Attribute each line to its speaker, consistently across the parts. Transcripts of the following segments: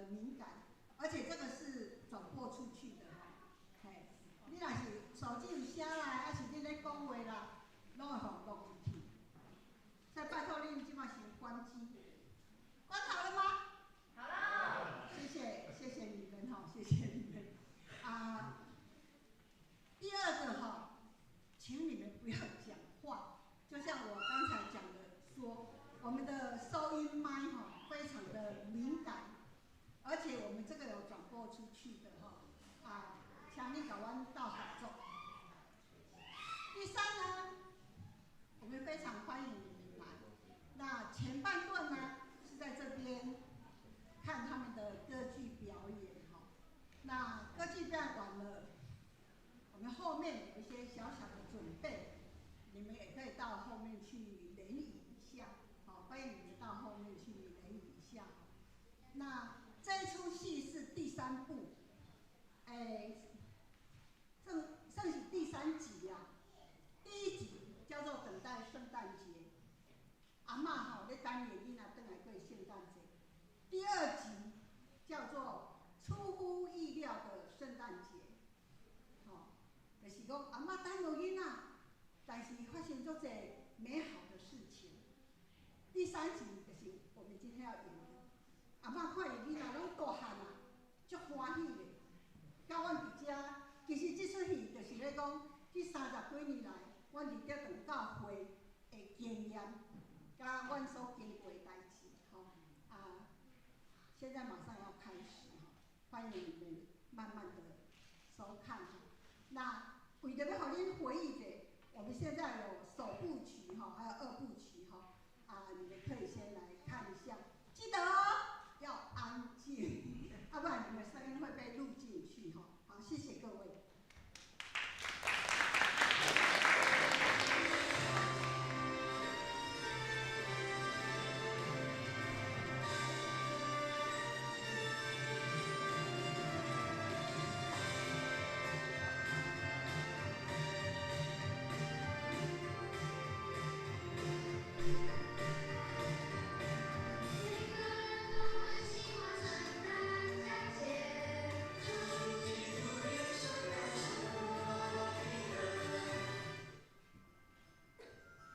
Speaker 1: 的敏感，而且這個是轉播出去的吼，嘿，你若是手機有聲啦，抑是你咧講話啦，攏會予錄入去。所以拜託恁這擺先關機，關好了嗎？
Speaker 2: 好了。
Speaker 1: 謝謝，謝謝你們哈，謝謝你們。啊，第二個哈，請你們不要講話，就像我剛才講的說，我們的收音麥哈非常的敏感，而且我們這個有轉播出去的哈，啊，請你共阮鬥合作。第三呢，我們非常歡迎你們來。那前半段呢是在這邊看他們的歌劇表演哈，那歌劇表演完了，我們後面有一些小小的準備，你們也可以到後面去聯誼一下，好，歡迎你們到後面去聯誼一下。那這一齣戲是第三部，欸，算是第三集啊。第一集叫做《等待聖誕節》，阿嬤吼咧等伊的囡仔轉來過聖誕節。第二集叫做出乎意料的聖誕節，吼，就是講阿嬤等無囡仔，但是發生足濟美好的事情。第三集就是我們今天要演的，阿嬤看伊囡仔攏大漢啊，足歡喜的。佮阮佇遮，其實這齣戲就是咧講，這三十幾年來，阮佇德堂教會的經驗，佮阮所經過的代誌，吼啊。現在馬上要開始，歡迎你們慢慢的收看。那為著欲予恁回憶者，我們現在有首部曲哈，還有二部曲哈，啊，你們可以先來看一下，記得哦，要安靜，要不然你們聲音會被錄進去哈。好，謝謝各位。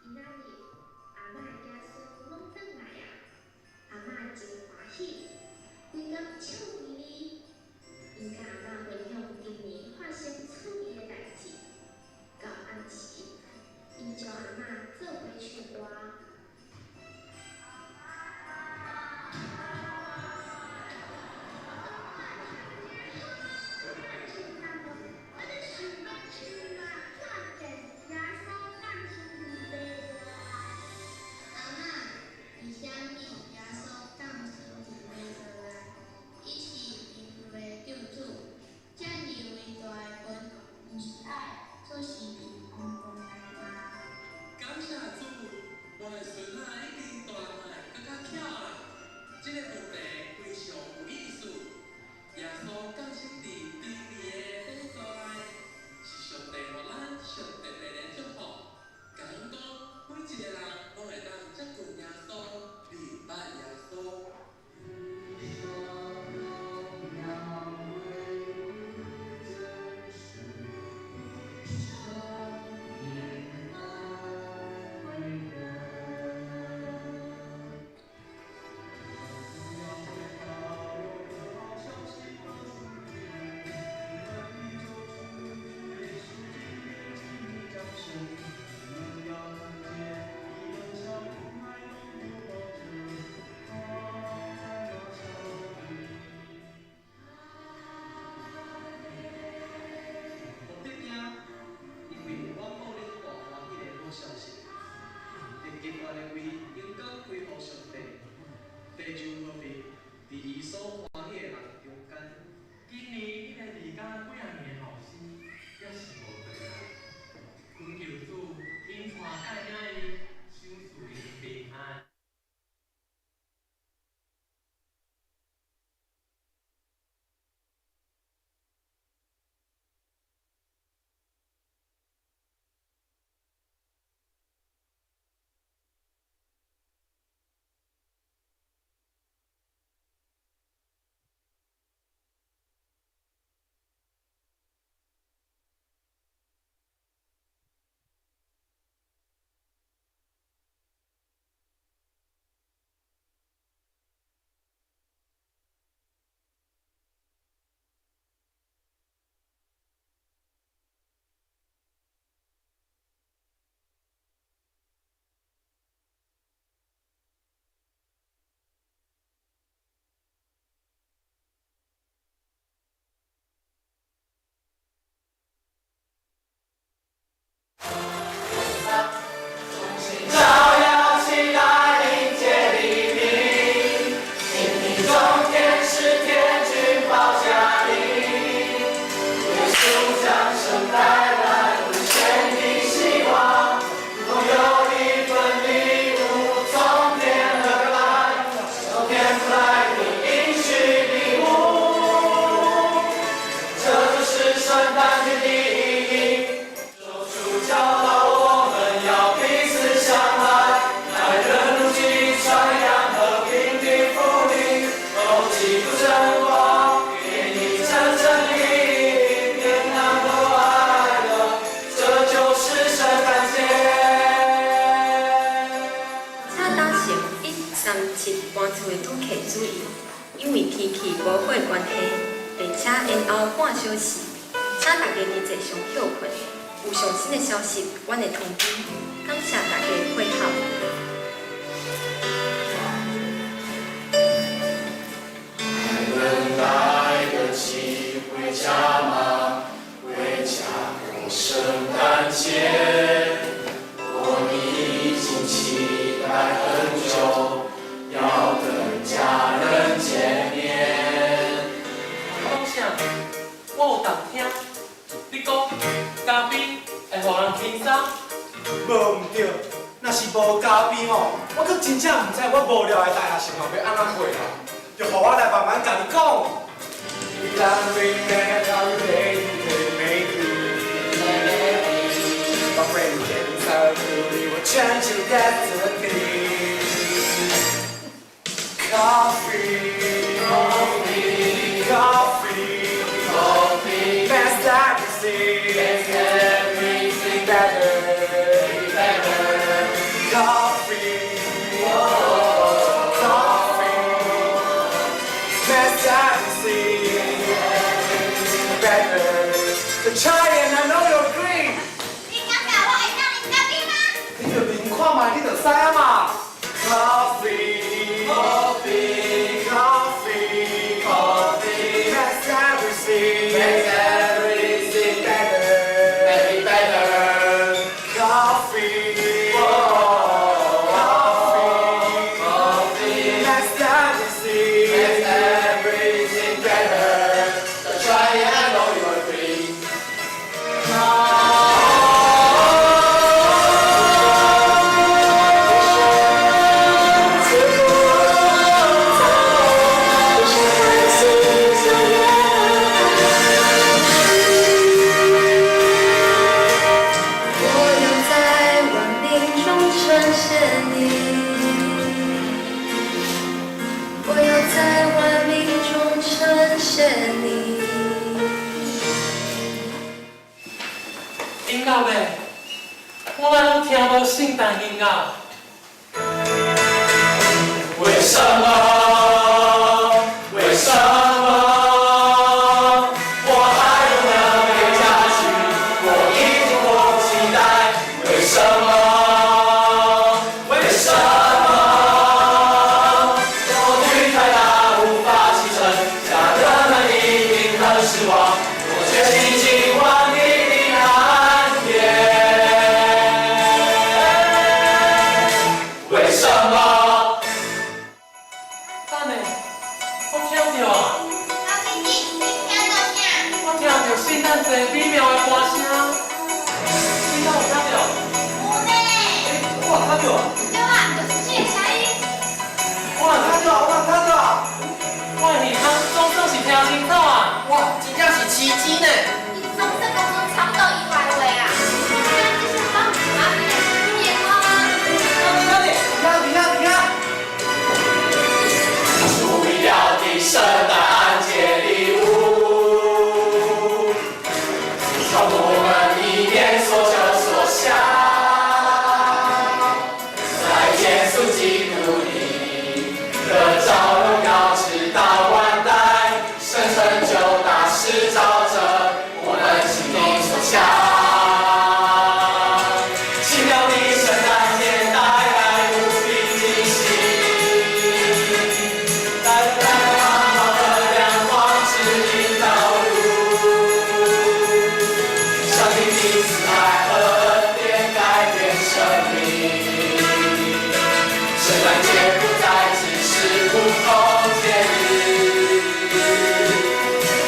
Speaker 2: 今仔日阿嬤的子孫攏轉來啊，阿嬤真歡喜，規工笑眯眯。𪜶佮阿嬤分享今年發生趣味的代誌。到暗時，𪜶招阿嬤做伙唱歌。
Speaker 3: 阿嬤，為啥物耶穌降生佇馬槽內？伊是人類的救主，遮爾偉大的君王，毋是愛出生佇貧窮人家？
Speaker 4: 感謝主，我的孫仔已經大漢，閣較巧啊！這個問題非常有意思。耶穌降生佇卑微的馬槽內，是上帝予咱上特別的祝福。共阮講，每一個人攏會當接近耶穌，明白耶穌。
Speaker 5: 無必驚，因為我報恁大歡喜的好消息。佇近遠的位，榮光歸予上帝，地就和平，佇伊所歡喜的人中間。
Speaker 6: 今年已經離家幾仔年的後生，猶是無轉來。懇求主，𪜶帶帶領伊，賞賜𪜶平安。
Speaker 7: 注意，因為天氣無好的關係，列車延後半小時，請大家佇坐上歇睏。有上新的消息，阮會通知。感謝大家的配合。
Speaker 8: 還能來得及回家嗎？回家過聖誕節，我已經期待很久，要跟家人見面。
Speaker 4: 講啥？我有當聽。你講咖啡會予人輕鬆？
Speaker 9: 無毋對，若是無咖啡吼，我閣真正毋知我無聊的大學生活欲按怎過啦。就予我來慢慢共你講。Coffee, coffee, coffee, coffee, makes everything, makes everything better, better. Coffee, coffee, makes everything better. Try it, I know you agree.
Speaker 2: 你感覺我會當啉咖啡嗎？
Speaker 9: 你就啉看覓，你就知影嘛。Coffee, coffee, coffee, coffee, makes everything, makes everything better, very better. Coffee, coffee, coffee, makes everything, makes everything better. Try it, I know you agree.
Speaker 7: 我要在萬民中稱謝你，我要在萬民中稱謝你。
Speaker 4: 音樂咧，我哪攏聽無聖誕音樂？
Speaker 8: 為什麼？為什麼我還不能回家去？我已經迫不及待。為什麼？為什麼我雨太大無法啟程？家人們一定很失望。我決心今晚你的安眠。為什麼？
Speaker 4: 等下，我聽著啊，
Speaker 2: 老弟弟，你聽著啥？
Speaker 4: 我聽著聖誕節美妙的歌聲，你敢有聽著？
Speaker 2: 有呢。
Speaker 9: 我有聽著，
Speaker 2: 對啊，就是這個聲音。
Speaker 9: 我有聽著，我有聽著。
Speaker 4: 我的耳孔總算是聽清楚啊！
Speaker 10: 哇，真正是奇蹟呢！
Speaker 2: 你總算講出差不多以外的話啊！你聽這首歌，阿明的新年歌嗎？
Speaker 9: 等下，等下，等下。
Speaker 8: 出意料的聖誕節禮物，從我們一年所求所想，在耶穌基督裡得著榮耀，直到萬代，神成就大事，照著我們心中所想。奇妙的聖誕節帶來無比驚喜，帶來盼望和亮光，指引道路。上帝的慈愛和恩典改變生命，聖誕節不再只是普通節日，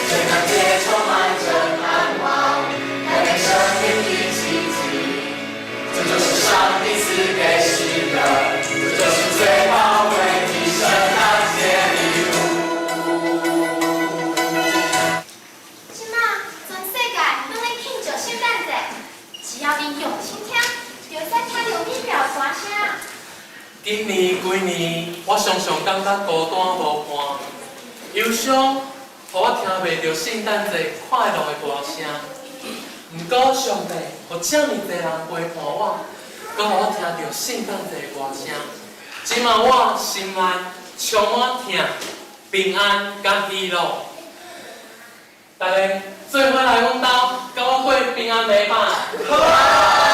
Speaker 8: 聖誕節充滿着盼望，改變生命的奇蹟。這就是上帝賜給世人，這就是最寶貴的聖誕節禮物。
Speaker 2: 這馬全世界攏咧慶祝聖誕節，只要你用心聽，就會使聽著美妙的歌聲。
Speaker 4: 今年規年，我常常感覺孤單無伴，憂傷，予我聽袂著聖誕節快樂的歌聲。毋過上帝，予遮爾濟人陪伴我，閣予我聽著聖誕節的歌聲。這馬我心內充
Speaker 6: 充滿疼、平安佮喜樂。大家做伙來阮兜，佮我過平安禮拜。好。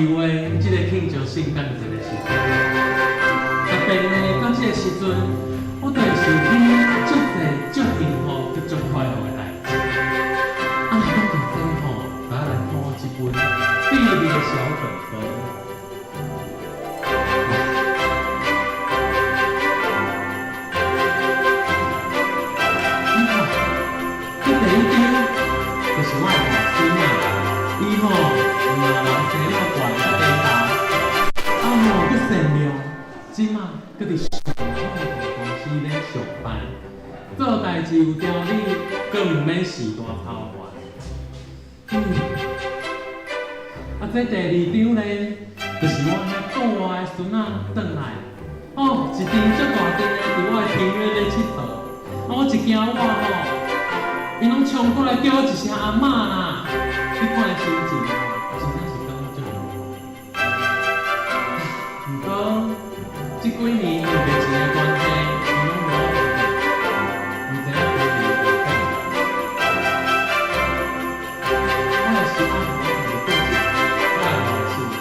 Speaker 6: 月這個慶祝聖誕節的時陣，特別呢，到這個時陣，我就會想起足濟足幸福、閣足快樂的代誌。啊，若講到這吼，就愛來看我這本秘密的小本本。你看，這第一張就是我的大孫仔，伊吼因老人生了懸甲顛倒，啊吼閣善良，這馬閣佇上海大公司咧上班，做代誌有條理，閣毋免饲大頭髮。啊，這第二張咧，就是我遐倒的孫仔轉來，哦，一陣足大陣的佇我的庭院咧𨑨迌，啊，我一驚我吼，𪜶攏衝過來叫我一聲阿嬤啦，彼款的心情吼，真正是感覺足好。毋過這幾年因為疫情的關係，𪜶攏無法度轉，毋知影幾時會轉。我也是愛予我家己過一快樂的聖誕節。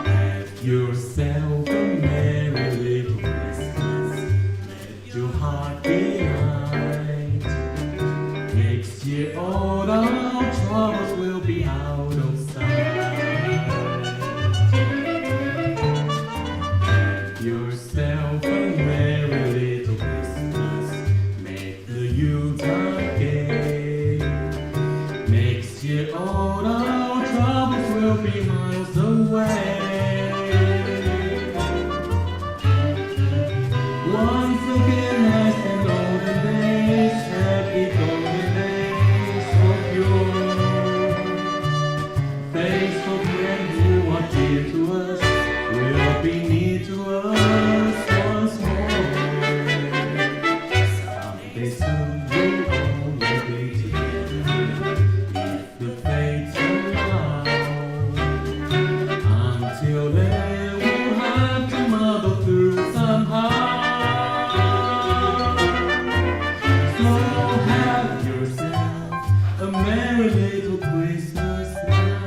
Speaker 8: Have yourself a merry little Christmas. Let your heart be light. Next year all our troubles will be out of sight. Have yourself a merry little Christmas. Make the Yuletide gay. Next year all our troubles will be miles away. Once again, as in olden days, happy golden days of yore. Faithful friends who are dear to us will be near to us once more. Someday soon we all will be together if the fates allow. Until then, we'll have to muddle through somehow. So have yourself a merry little Christmas now.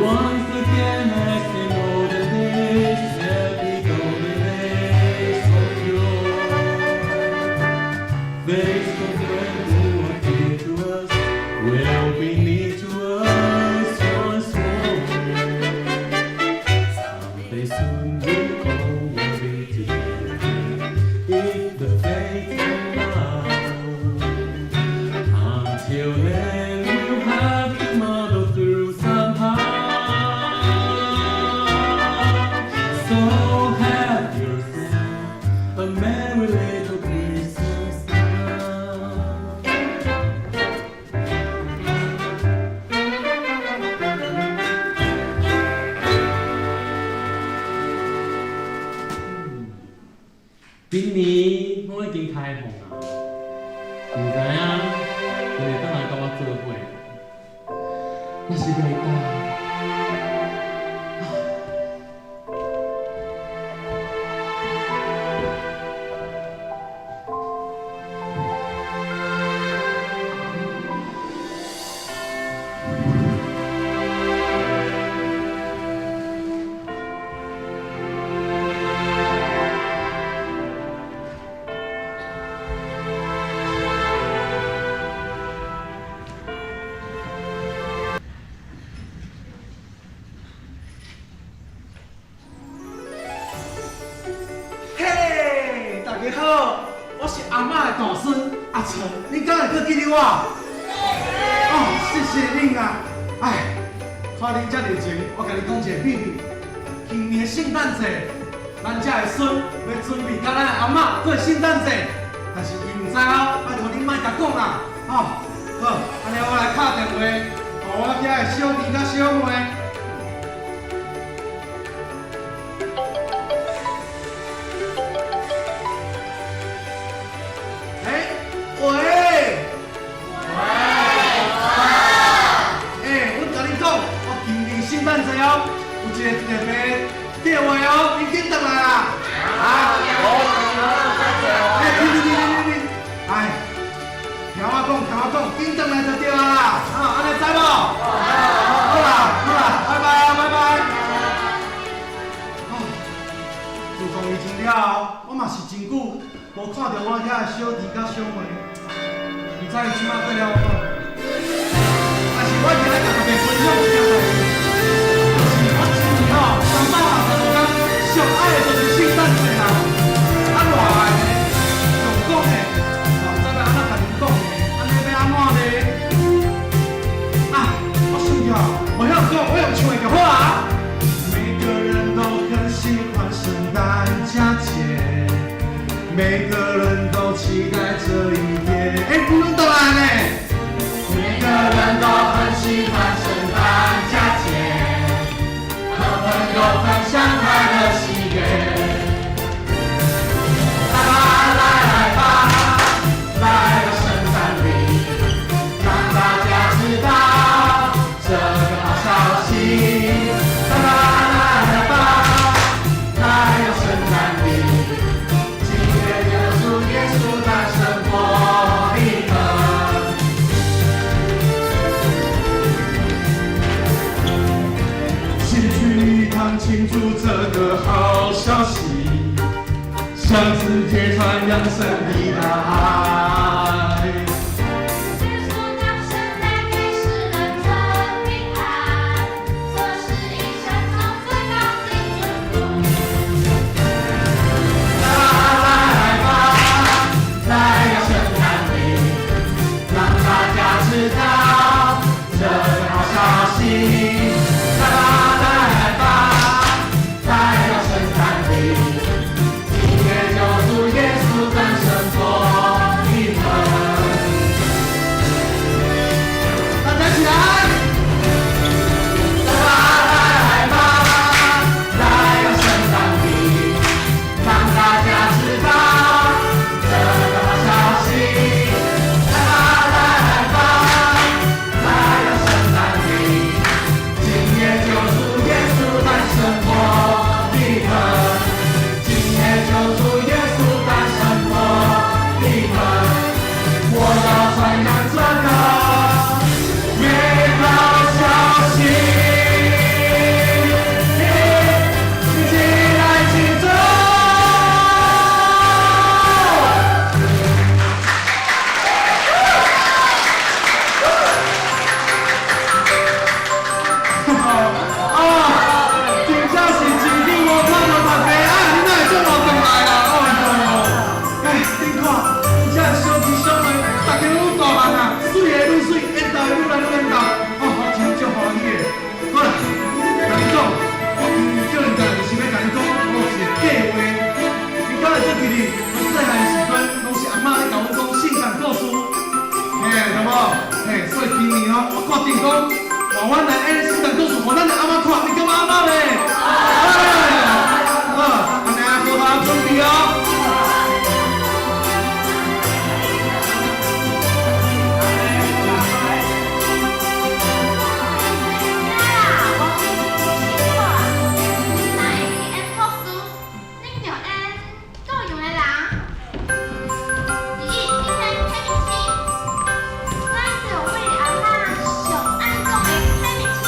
Speaker 8: Once again, as in olden days, happy golden days of yore. Faithful friends who are dear to us will be near to us once more. Someday soon we all will be together if the fates allow. Until then, we'll have to muddle through somehow. So have yourself a merry little Christmas now.
Speaker 6: 今年攏已經開放啊，毋知影𪜶會轉來佮我做伙。若是袂當，
Speaker 9: 嘿，大家好，我是阿嬷的大孫阿成，你敢會閣記得我？哦，謝謝恁啊！哎，看恁遮熱情，我共你講一个秘密。今年聖誕節，咱遮的孫欲準備佮咱的阿嬤過聖誕節，但是伊毋知哦，拜託恁莫共講啦。哦，好，按呢我來敲電話，予我遐的小弟佮小妹。欸，喂，喂，欸，阮共恁講，我今年聖誕節哦，有一个特別計劃哦，恁緊轉來啦！啊，欸，停停停停停，哎，聽我講，聽我講，緊轉來就對啊啦，啊，按呢知無？好啦，好啦，拜拜啊，拜拜。啊，自從疫情了後，我嘛是真久無看著我遐的小弟佮小妹，毋知伊這馬過了好。但是我今日共大家分享一件代誌，就是我一年吼365天上愛的就是聖誕節啦。啊熱的呢，上講的，我毋知欲按怎共恁講呢？按呢欲按怎呢？啊，我想著，無曉講，我用唱的就好啊。每個人都很喜歡聖誕佳節，每個人都期待這一天。欸，不能倒來呢。
Speaker 8: 每個人都很喜歡聖誕佳節，和朋友分享快樂喜悅。來吧，來來吧，來到聖誕裡，讓大家知道這個好消息。來吧，來來吧，來到聖誕裡，今夜救主耶穌誕生伯利恆。
Speaker 9: 齊聚一堂慶祝這個好消息，向世界傳揚神的大愛。
Speaker 2: 耶穌降生帶給世人真平安，這是一生中最棒的祝福。
Speaker 8: 來來吧，來到聖誕裡，讓大家知道這個好消息。來吧，來來吧，來到聖誕裡，今夜救主耶穌誕生伯利恆。
Speaker 9: 大家起來！
Speaker 8: 來吧，來來吧，來到聖誕裡，讓大家知道這個好消息。來吧，來來吧，來到聖誕裡，今夜救主耶穌誕生伯利恆。今夜救主耶穌誕生伯利恆，我要傳揚這個美好消息，一起來慶祝！
Speaker 9: 啊，真正是真久無看著大家啊！恁哪會這麼轉來啦？哦喲，哎，恁看，這小弟小妹，大家愈大漢啊，媠的愈媠，緣投的愈來愈緣投，哦，我真足歡喜的。好啦，共恁講，我今日叫恁來就是欲共恁講，我有一個計劃。你敢會閣記得，我細漢的時陣，攏是阿嬤咧共阮講聖誕故事，嘿，對無？嘿，所以今年哦，我決定講，換阮來演聖誕故事，予咱的阿嬤看，你感覺按怎咧？哎，好，按呢好好準備哦。
Speaker 2: 哪會去演故事？恁著演羔羊的人。第一，你先啟密星，咱著為阿嬤上愛講的啟密星。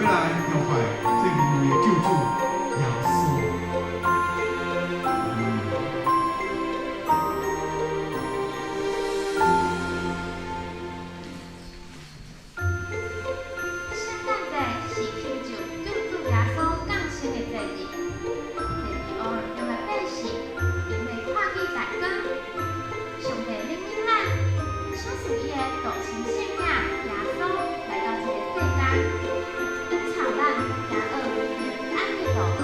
Speaker 9: 來崇拜這人類的救主耶穌。
Speaker 2: 聖誕節是慶祝救主耶穌降生的節日。第二號用的百姓，𪜶欲看見大光，上帝憐憫咱，賞賜伊的獨生聖子耶穌來到這個世間，引導咱行往平安的道路。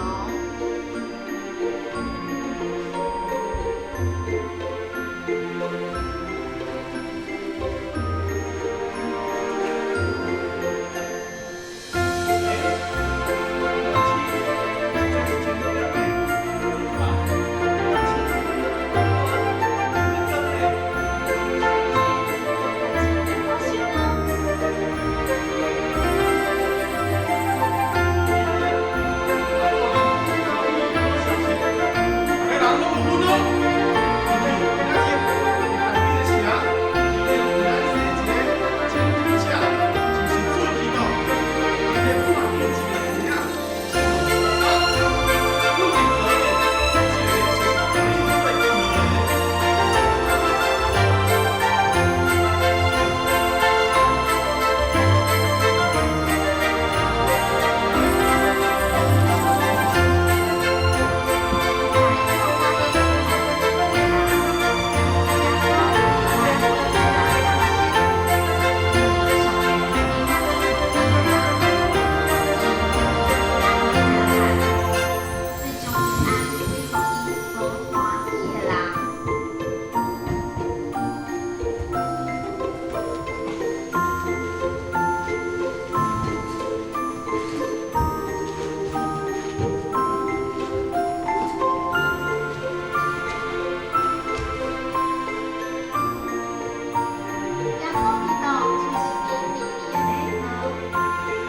Speaker 2: 耶穌基督出生佇美麗的禮座，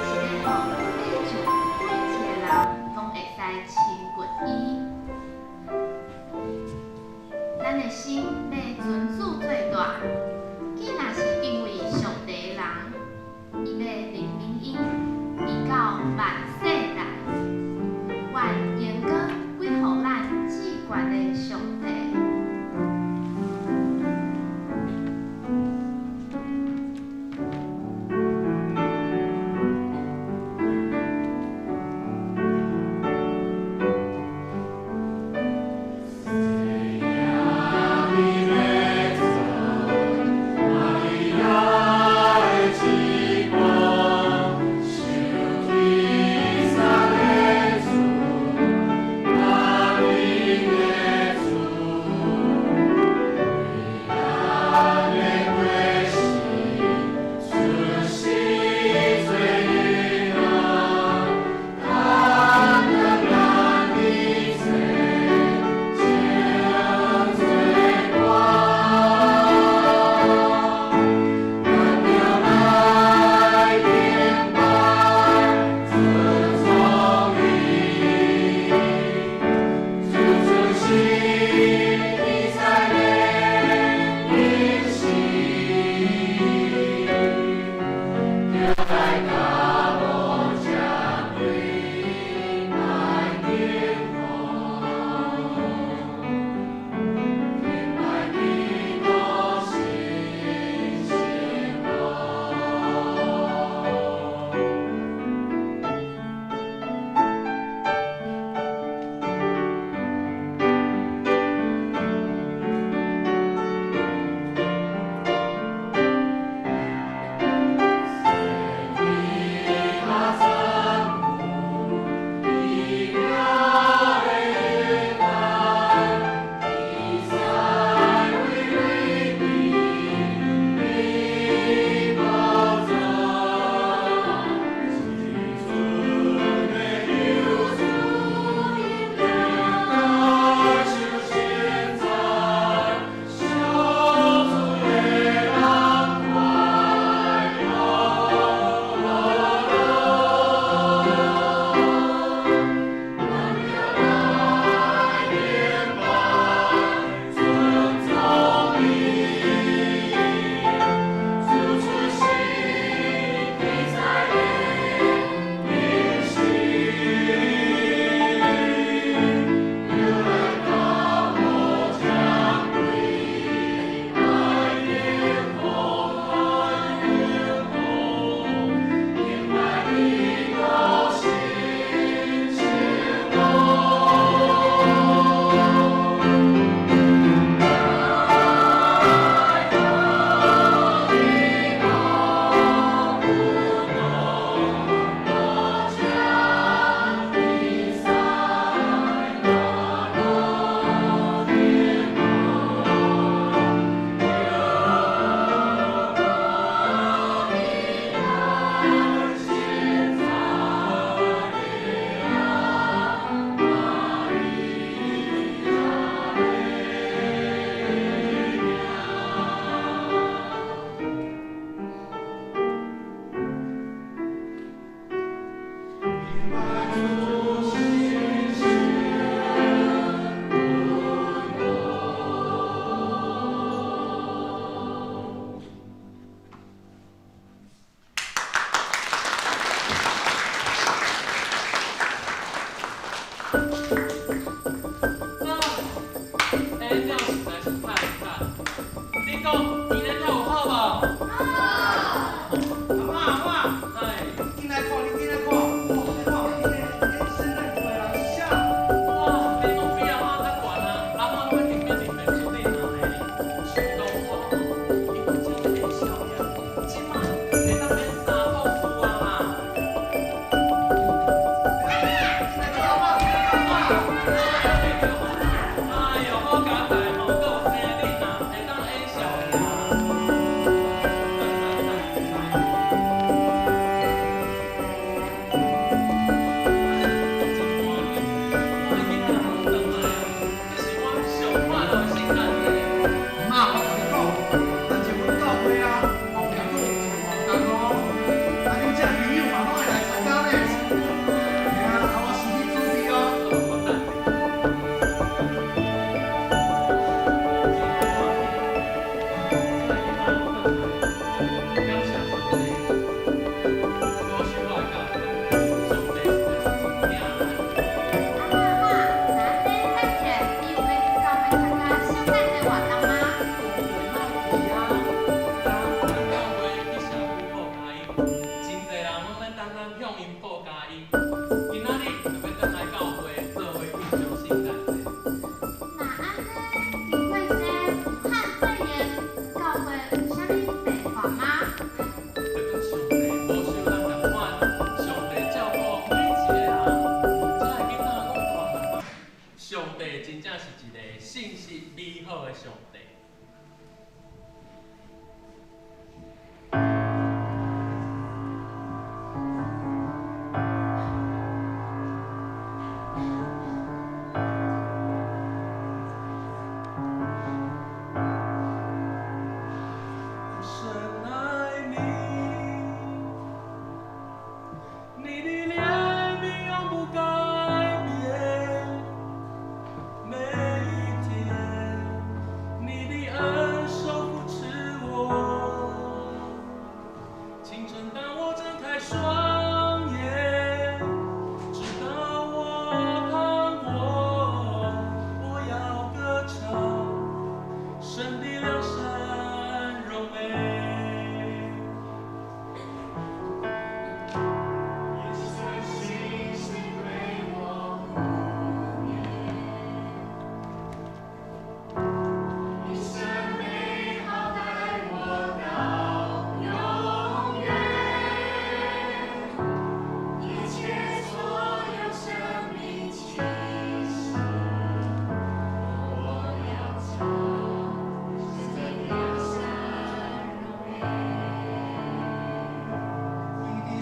Speaker 2: 是欲予世上每一个人攏會使親近伊。咱的心欲尊主做大，既若是敬畏上帝的人，伊欲憐憫𪜶，直到萬世代。願榮光歸予咱至懸的上帝。
Speaker 8: 瑪利亞的之光，想起。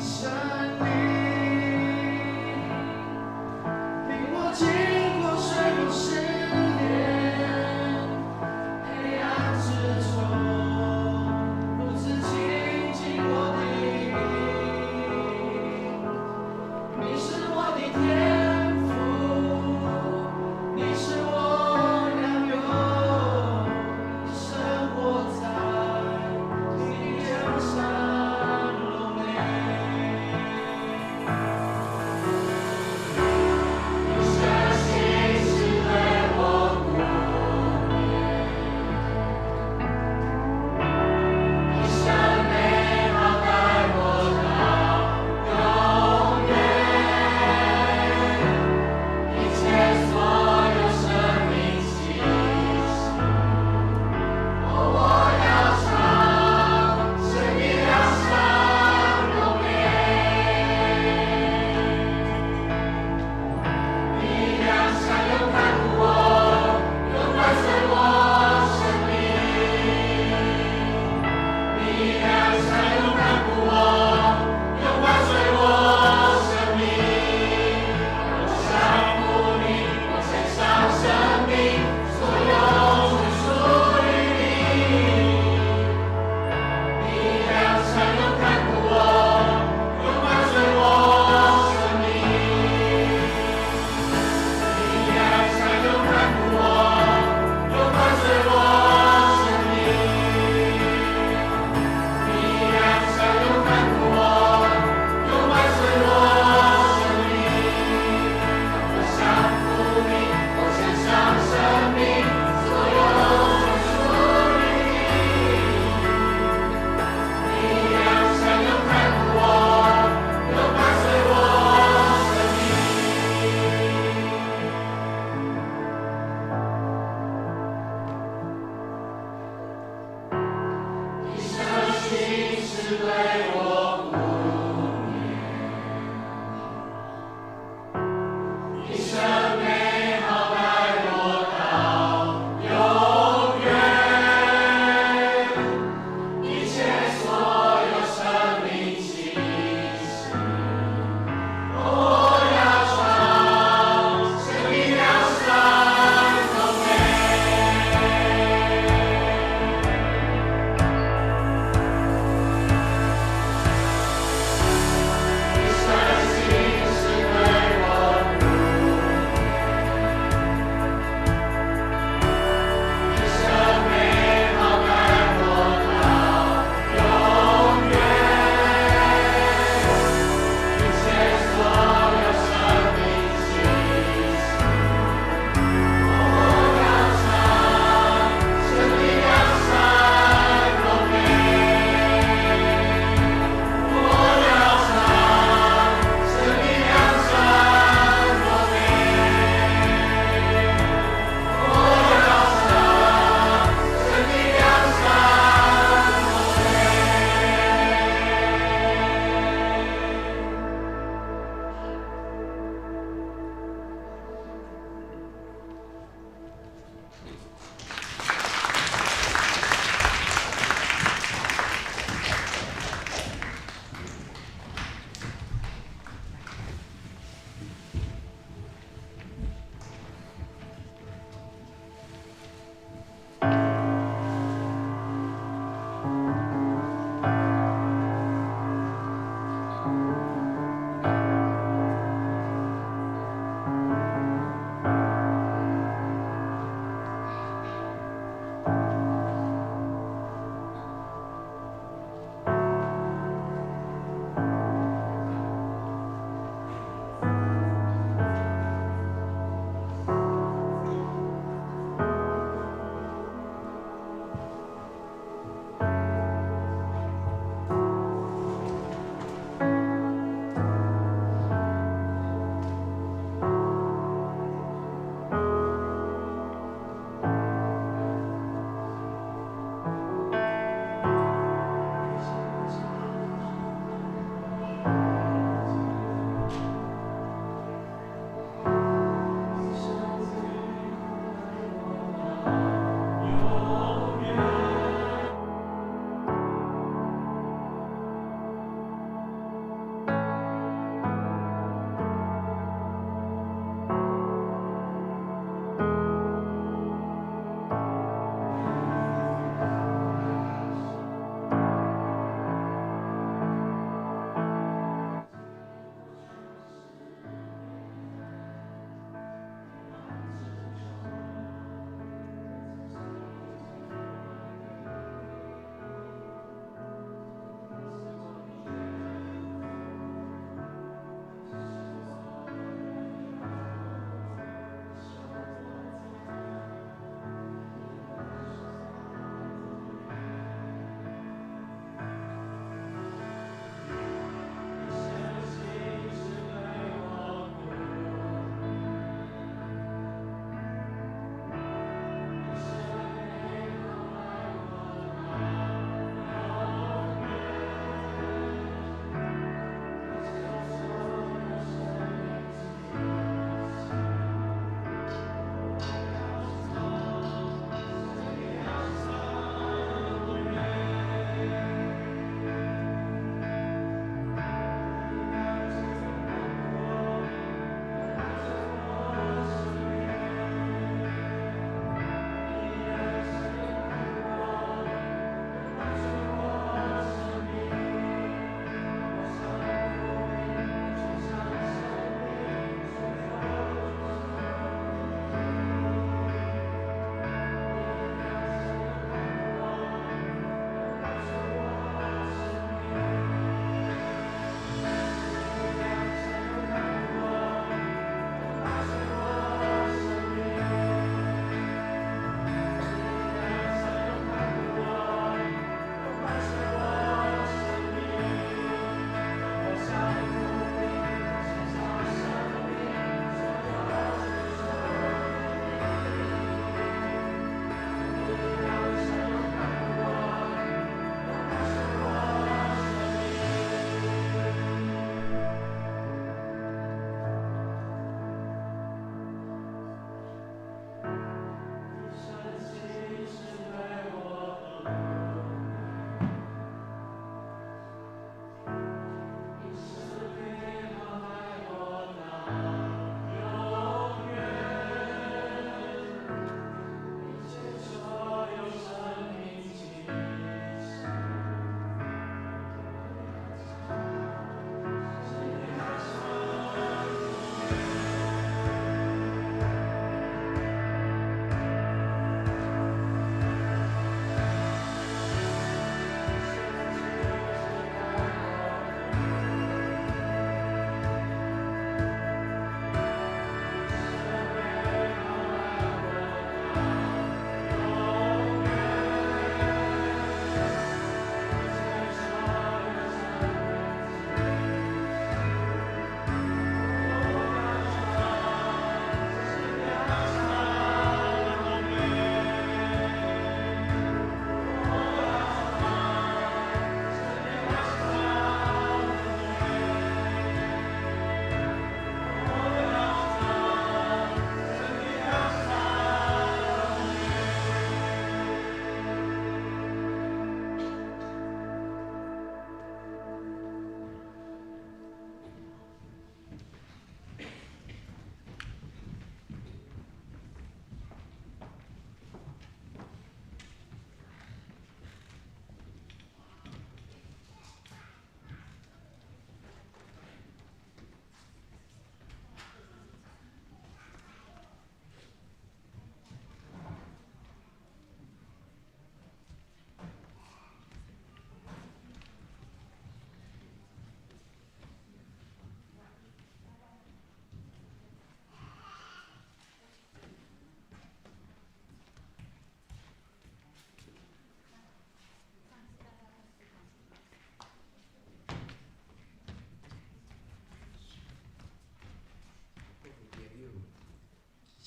Speaker 8: 神靈，領我經過水火試煉，黑暗之中，如此親近我的你，你是我的天父，你是我良友，生活在你江山柔美。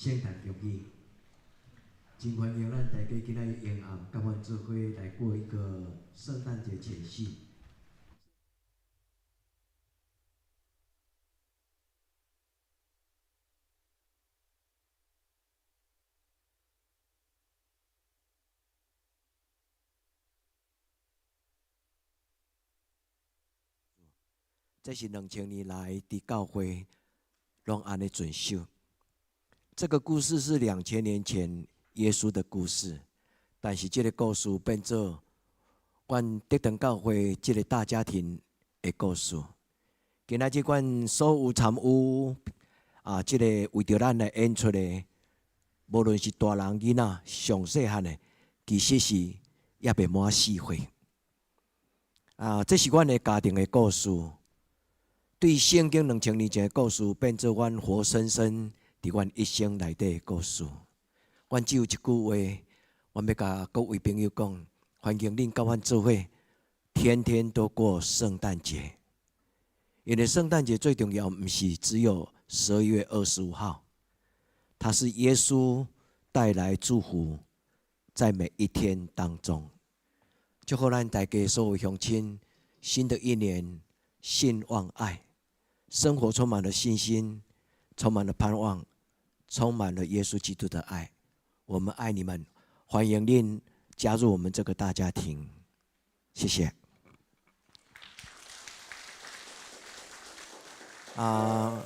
Speaker 11: 圣诞恭喜！真欢迎咱大家今仔日下暗佮阮做伙来过一个圣诞节前夕。这是2000年来伫教会攏按呢遵守。這個故事是2000年前耶穌的故事，但是這個故事變做阮德堂教會這個大家庭的故事。今仔日阮所有參與啊，這個為著咱來演出的，無論是大人囡仔，上細漢的，其實是猶未滿4歲。啊，這是阮的家庭的故事。對聖經2000年前的故事，變做阮活生生佇阮一生內底的故事。阮只有一句話，阮欲共各位朋友講：歡迎恁佮阮做伙，天天都過聖誕節。因為聖誕節最重要，毋是只有12月25號，它是耶穌帶來祝福，在每一天當中。祝福咱大家所有鄉親，新的一年信望愛。生活充滿了信心，充滿了盼望，充滿了耶穌基督的愛。我們愛你們，歡迎您加入我們這個大家庭。謝謝。啊。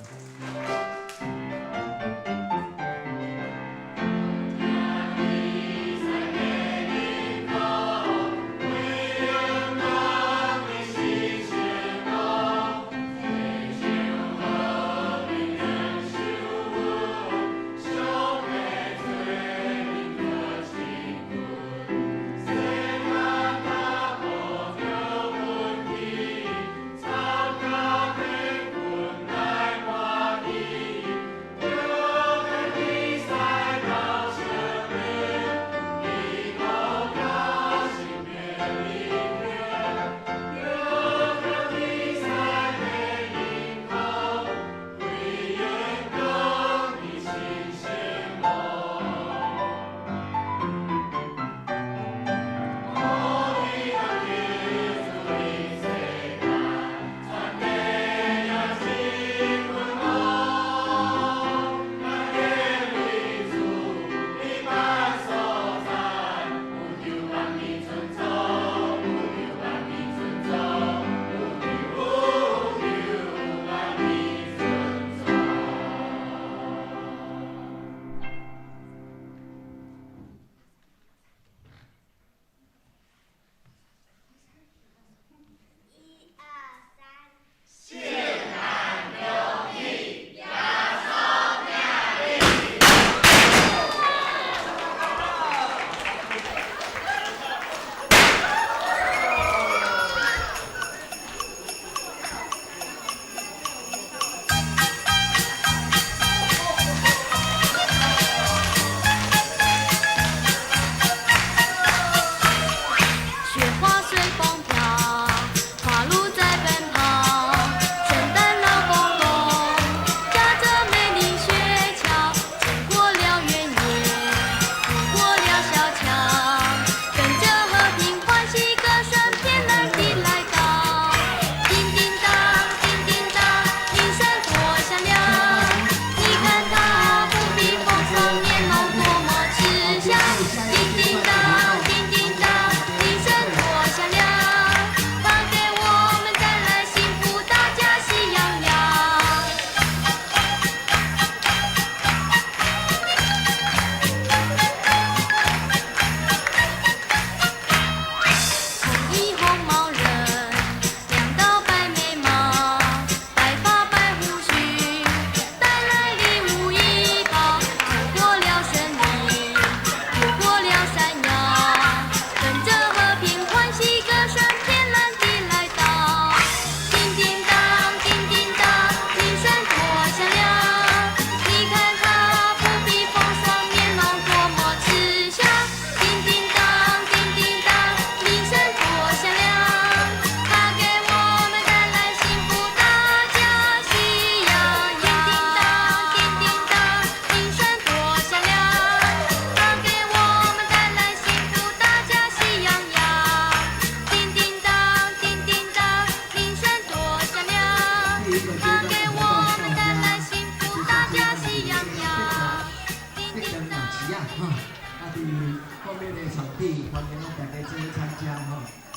Speaker 12: 便的場地，歡迎攏大家做伙參加吼。